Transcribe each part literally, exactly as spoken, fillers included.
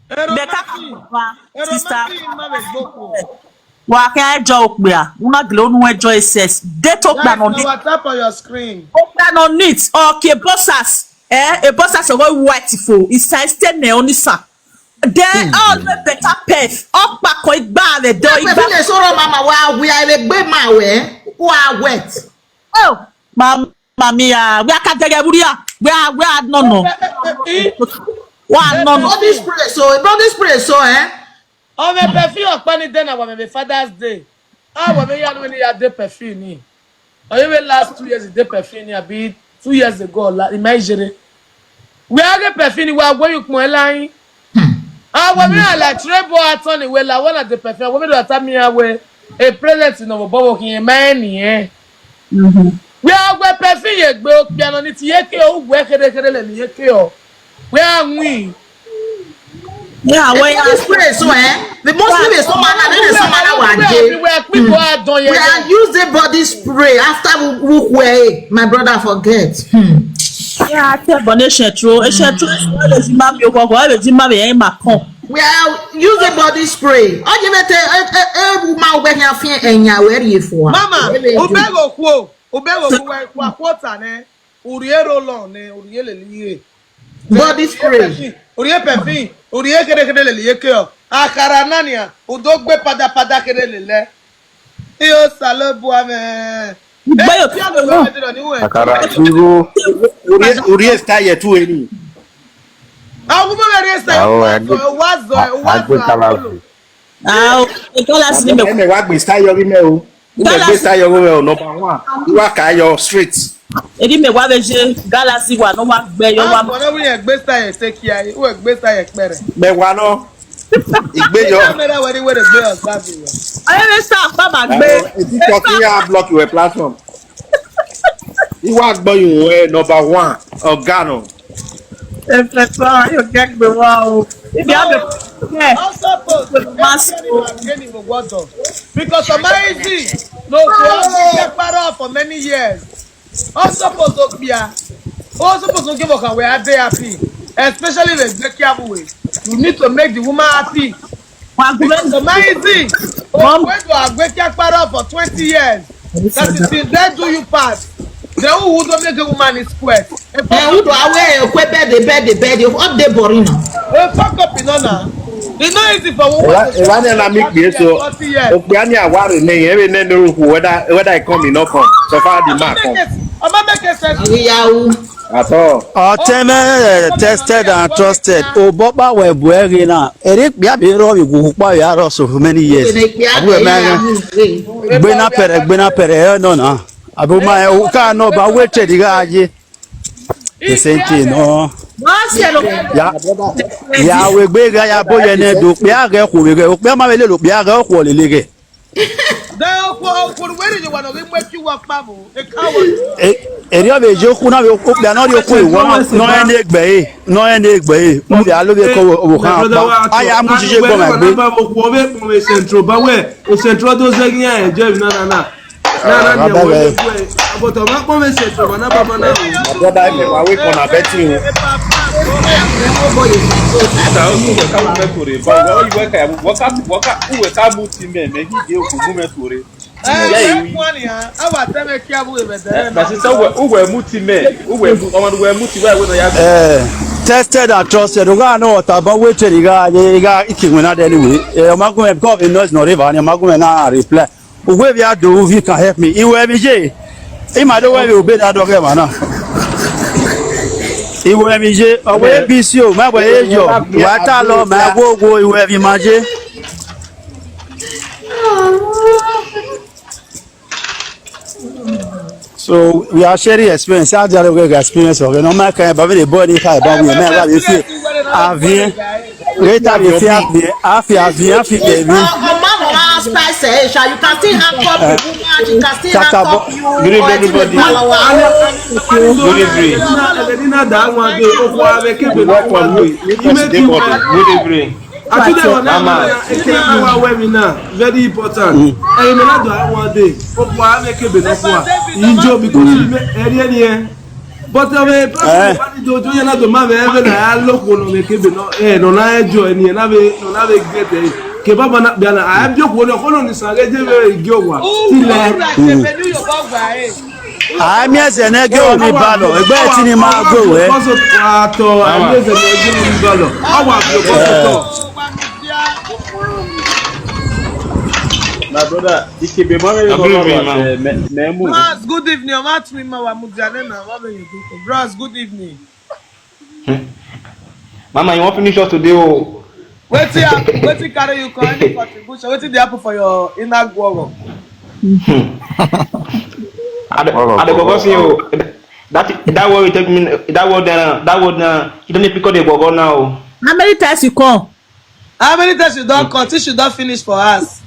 Ero Mẹ ma ka fi, ero ma sister, fi ma vbe gboko. Wa khian ẹjọ okpia, u na gele unu ẹjọ ese. Date okpia Guys, nọ na neat. WhatsApp on your screen. Okpia nọ neat, ọ kie boxers, eh, a boxers ọghe white fo, isa este ne onisa. Then all the better perf, ọkpakọ igba vbe dọ Wẹ igba. Perfume eso rọ mama wa wia vbe gbe ma wẹ, wa wet. Oh, mama mia, wẹ a ka dẹghẹ vbe urria, wẹ a, wẹ a nọ nọ. Eh, eh, eh, eh. Wa nọ nọ. Body spray so, body spray so, eh? Ọ mwẹ perfume ọkpa ni de na wa mwẹ vbe Father's Day. A wa mwẹ ya nu ni ya de perfume ni. Ọ ye vbe last two years de perfume ni abi two years ago la ima ijere. Wẹ a ghe perfume ni wa wẹ ye ukpọn ẹlain. A wa mwẹ na la trebo atọn ni wẹ la wẹ na de perfume, a wa mwẹ do ta mi ya wẹ e present nọ vbe obọ vbe okhian ma eni ẹn. Wẹ a wẹ perfume ye gbe okpia nọ ni ti ye ke o, wẹ khere khere lele ye ke o. Wẹ a win. Yeah, Ẹ wẹ body spray so, eh? The most people so man, they dey so man wa Wẹ de. Wẹ people a dọn We ye. Are use the body spray after we we wear it. My brother forget. Hmm. Yeah, I tell Bonnie Shetro, Shetro, always ma mi okoko, always ma mi e ma kon. We are use the body spray. Ọ ye mẹ te e e e ma ugbe khian fian ẹyan wẹ rhie fua. Mama, Ebe u do. Bẹghe okhuo, u bẹghe okhuo wa wa quarter nẹ. Urrie roll on nẹ, urrie lele ighe. Body spray. Urrie perfume, urrie khere khere lele ye ke ọ. Akhara na nia, u do gbe pada pada khere lele. Iyo Osanobua mwẹ. Gbe yo. Akara igho. Urrie, urrie style ye tu eni. Awu mo ghe rhie style. Awo, agbe, wa zọ, wa zọ, wa zọ agbe kala. Akolo. Ah, o, e galaxy ni mẹ. Ẹ mẹ wa gbe style yọ ghi mẹ o. U mẹ gbe galaxy. Style yọ ghi mẹ o, number one. U wa ka yọ straight. Edi mẹ wa vbe je galaxy wa nọ wa gbe yọ wa. Ah, bọdọ wi yẹn gbe style ye te kia, u gbe style ye kpẹrẹ. Mẹ wa nọ. Igbe yọ. Ẹ mẹ ra wẹ ni wẹ de gbe ọsa bi yọ. Ẹ vbe sa pa ma gbe. Ẹ ti tọ ki ya block your platform. I wa gbọ yu wẹ number one, ọga nọ. Ẹ fẹ sọ, yóò gẹ gbe wa o. Ibi a bẹ. Yeah. Also post, Mas- because of my easy. No, so I get para for many years. Also post okpia. Also post okpia for we are very happy. Especially the Bekia way. You need to make the woman happy. Because of my easy. Oh, when you are Bekia para for twenty years. That is since they do you pass. The who don't make a woman is square. Ẹ, u do ave okue bed, bed, bed, ọ de boring na. Ẹ, fuck up, you know, na. It's not easy for woman to Eva ne na mi kpie so. Forty years. Okpia ni a wa re ne, ẹ vbe nene ru khu, whether, whether I come, he no come. So far, the man come. Ọ ma make sense. Awi ya u. At all. Ọtẹn mwẹ, tested and trusted. Obọ kpa wẹ bu ẹre na. Ere kpia be rọ vbe gu kpa ya rọ so for many years. Ene kpia Abu be ya mẹ. Mu re. Gbe na pẹrẹ, gbe na pẹrẹ, ẹ nọ na. Abu ma, o ka nọ ba waited gha ye. The same thing, no. Ya, ya, we gbe gha ya bo ye ne do, okpia ghe khuo vbe ghe, okpia ma vbe lele okpia ghe, okhuo lele ghe. Then okhuo, okhuo wẹ rhie ye owa nọ ghi mu ẹki uwa kpa vbo, a coward. E, erriọ vbe ye okhuo na vbe okpia nọ rhie okhuo iwọ nọ, nọ rẹn ne egbe ẹre, nọ rẹn ne egbe ẹre. Mu vbe alo vbe ko vbe okhan kpa. Aya mu jije gbọmọ egbe. Okhuo vbe kpọnmwẹ Central, ba wẹ, Central do zẹ ghi ya enjoy na na na. Na, na, Ah, ni brother, wẹ, eh. Wẹ, but ọ ma kpọnmwẹ Central, ma na baba na. My brother, if you are awake on a betting, oh. Sister, uwẹ ka mu mẹ tuorre, but uwẹ, uwẹ ka, uwẹ ka, uwẹ ka mu ti mẹ, mẹ ghi de oku mu mẹ tuorre. Eh, yeah, we, we, my sister, uwẹ, uwẹ mu ti mẹ, uwẹ mu, ọmọ uwẹ mu ti wẹ, wẹ nọ ya. Eh, tested and trusted. Ogha nọ ọta, but waited, igha, igha, iki wena de anyway. Eh, ọ ma gu mẹ, because of the noise nọ rre evba ni, ọ ma gu mẹ na reply. Uwẹ vbe a do, if you can help me. Iwẹ mi ye. I ma do wẹ vbe obọ da dọghe emwa na. Iwẹ mi ye, ọ wẹ A B C o, ma wẹ ye yọ. Wa ta lọ, ma wo wo, iwẹ vbe ma ye. So we are sharing experience. How do you get experience? Okay, no man can, but the boy they can't, but we man, what you feel? Avian. Later they feel avian, avian, avian, baby. Ọmọ wa spice ẹ ṣá, you can still handcuff the woman, she can still handcuff you. Good evening, everybody. Good evening. Good evening. Good evening. Atude wa na Mama. Eke na wa wẹ mi na, very important. Ẹyin mi na do a one day. Oku a make ebe no kwa. Injo because me eri eri e. But ọmwa Eh. Everybody do do ya na do ma vbe ẹvbe na ya lo okhuo nọ vbe kebe nọ, eh, nọ na enjoy ni, na vbe, nọ na vbe get, eh, ke baba na kpia na, a bi okhuo nọ, ọkhọ nọ ni sa ghe je vbe gie owa. Ti lẹ. Ura kebe ni yo bọ gba e. A miẹn ẹzẹ ne gie ọmọ ibalọ, egbe ẹtin ni ma gue wẹ. Atọ, a miẹn ẹzẹ ne gie ọmọ ibalọ. Awa bi okhuo sotọ. My brother, ikebe ma vbe Good evening, man. Me, me mu. Bros, good evening. Ọmwa tu ima wa mudia nena, wa vbe ye doko. Bros, good evening. Mama, you wan finish us today, oh? Wetin hap-, wetin carry you come? Any contribution? Wetin dey happen for your inner guogo? I dey, I dey go see you. That, that word you take me, that word, uh, that word, uh, you don't need to pick up the guogo now. How many times you come? How many times you don come? Since you don finish for us.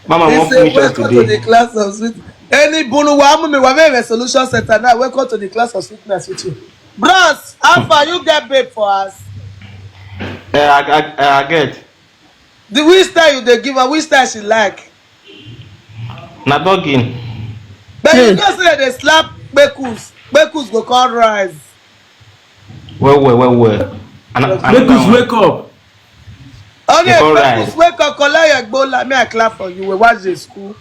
Mama, they wan say, finish us "Welcome to today." The class of sweet. Any bunu wa mu mi wa me resolution center now. Welcome to the class of sweetness with you. Bros, how far you get babe for us? Eh, I, I, I get. The which style you dey give her, which style she like? Na dogging. But you know say they slap kpekus. Kpekus go come rise. Well, well, well, well. And, and Kpekus, wake up. Okay, Kpekus, wake up, collect your gbola. Me, I clap for you. We watch the school.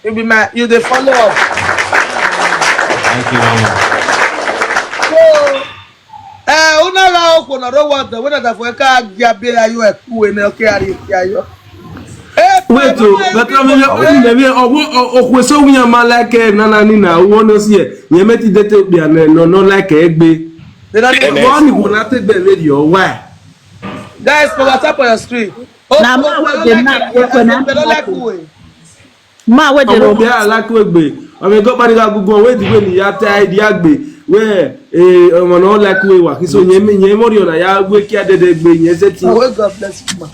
You be my, you dey follow up. Thank you, mama. So, eh, una ra okhuo na ro wa do, wena da fo ka gia be ayo e ku we ne, okay, ari ayo. Eh, wait, oh, but I mean, oh, oh, oh, okhuo so we ma like, eh, na, na, ni na, wo no see, eh, ye me ti de te bia ne, no, no like egbe. They don't like. Why you wanna take the video? Why? Guys, for WhatsApp on your screen. Oh, na ma we dey na, we na like we. Ma we dey ọmọ ro. Bia like we gbe. Ọmọ go bari ga gugu we di we ni ya ta idea gbe. We, eh, ọmọ no like we wa. So ye me, ye mo ri ona ya we kia dede gbe ye se ti. Oh, God bless you, ma.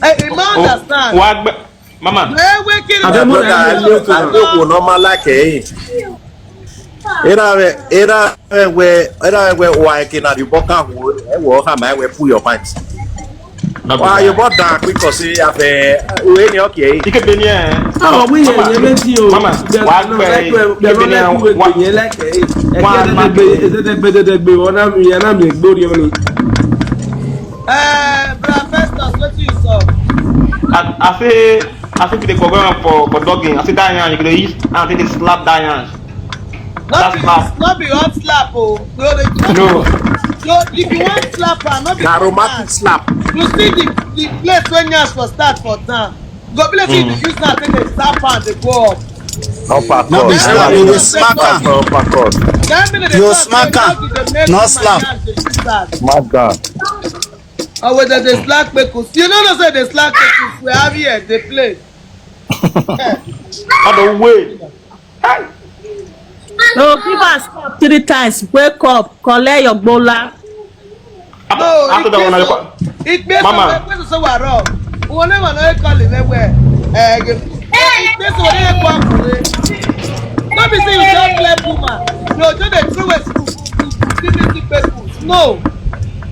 Eh, eh, ma understand. Wa gbe, mama. Eh, we kiri. Abeg, brother, I know, I know, no ma like eh. Era vbe, era vbe wẹ, era vbe wẹ wa eke na rhie obọ kan hu, ẹ wẹ ọ khama ẹ wẹ put your mind. Wa ye obọ dan kpikọ si ya fẹ, uhe ni ọ kie. Ike be ni ẹ. Ah, we ye, ye me ti o. Mama, wa gbe, ike be ni ẹ, wa ye like eh. Wa ma gbe, gbe, gbe, gbe, gbe, wa na mi, ya na mi gbori oni. Eh, bra Festus, wetin you talk? I, I say, I say, if you dey go around for, for dogging, I say that yan, you go dey use, and take dey slap that yan. No be, no be hot slap o. No, no. So if you wan slap am, no be na romantic slap. You see the, the place wey nyash for start for down. Go be like say you dey use now take dey slap am dey go up. Uppercut. No be slap, you dey smack am. Uppercut. Then me dey talk say, smack am, no slap. My God. Oh, whether they slack kpekus. You know, no say they slack kpekus. We have here, they play. Out the way. So give us three times. Wake up, collect your gbola. No, after that one, it makes Mama. It makes so wrong. One never know call it where. Eh, it makes one never call it. Don't be say you just play puma. No, just dey throw it. Give me the kpekus. No.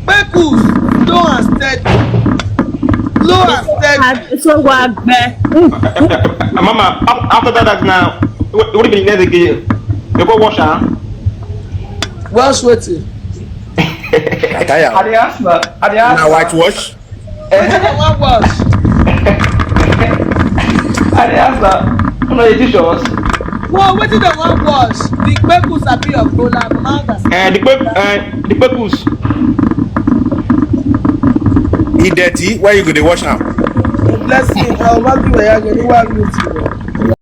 Kpekus, slow and steady. Slow and steady. So wa gbe. Mama, af-, after that, that now, what, what do you mean next game? You go wash, huh? Wash wetin? I tell you. I dey ask na. I dey ask na. Na whitewash? Wetin dem wan wash? I dey ask na. Una dey teach us. No, wetin dem wan wash? The kpekus abi your gbola, mama understand. Eh, the kpe-, eh, the kpekus. E dirty, why you go dey wash am? Bless you. I will give you a, you will meet you.